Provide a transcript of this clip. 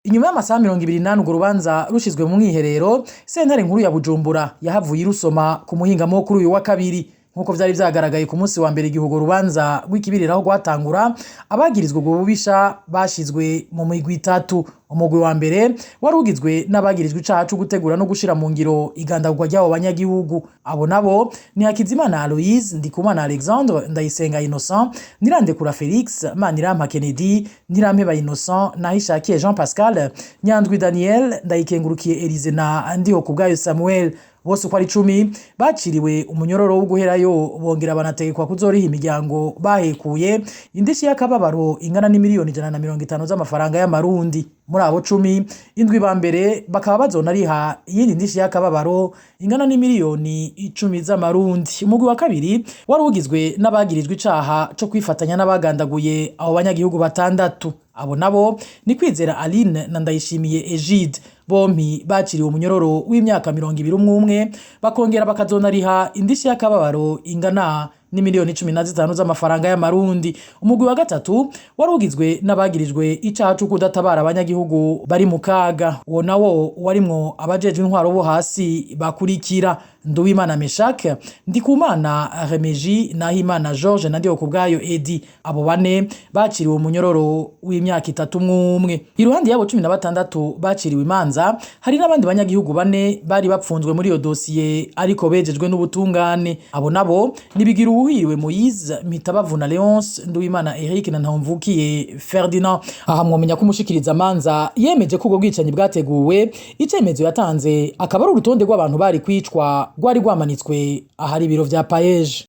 Inyuma y'amasaha 24 urwo rubanza rushizwe mu mwiherero, sentare nkuru ya Bujumbura yahavuye irusoma ku muhingamo kuri uyu wa kabiri. Nk'uko vyari vyagaragaye ku munsi wa mbere igihe urwo rubanza rw'ikibiriraho rwatangura, abagirizwa ubwo bubisha bashizwe mu migwi itatu. Umugwi wa mbere wari ugizwe n'abagirijwe icaha co gutegura no gushira mu ngiro igandagurwa ry'abo banyagihugu. Abo nabo ni Hakizimana Aloise, Ndikumana Alexandre, Ndayisenga Innocent, Nirandekura Felix, Manirampa Kennedy, Ntirampeba Innocent, Nahishakiye Jean Pascal, Nyandwi Daniel, Ndayikengurukiye Elise na Ndihokubwayo Samuel. Bose uko ari 10 baciriwe umunyororo wo guherayo, bongera banategekwa kuzoriha imiryango bahekuye indishi y'akababaro ingana n'imiliyoni 150 z'amafaranga y'amarundi. Muri abo 10, indwi ba mbere bakaba bazonariha iyindi ndishi y'akababaro ingana n'imiliyoni 10 z'amarundi. Umugwi wa kabiri wari ugizwe n'abagirijwe icaha co kwifatanya n'abagandaguye abo banyagihugu batandatu. Abo nabo ni Kwizera Aline na Ndayishimiye Egide. Bompi baciriwe umunyororo w'imyaka 20 umwe umwe, bakongera bakazonariha indishi y'akababaro ingana n'imiliyoni 15 z'amafaranga y'amarundi. Umugwi wa gatatu wari ugizwe n'abagirijwe icaha co kudatabara abanyagihugu bari mu kaga. Uwo nawo warimwo abajejwe intwaro bo hasi bakurikira: Nduwimana Meshak, Ndikumana Remeji, Nahimana George na Ndihokubwayo Edi. Abo bane baciriwe umunyororo w'imyaka 3 umwe umwe. Iruhande y'abo 16 baciriwe imanza, hari n'abandi banyagihugu bane bari bapfunzwe muri iyo dosiye ariko bejejwe n'ubutungane. Abo nabo ni Bigira Uwuhiriwe Moise, Mitabavuna Leonce, Nduwimana Eric na Ntahomvukiye Ferdinand. Aha mwomenya ko umushikiriza amanza yemeje ko ubwo bwicanyi bwateguwe. Icemezo yatanze akaba ari urutonde rw'abantu bari kwicwa rwari rwamanitswe ahari ibiro vya Paeje.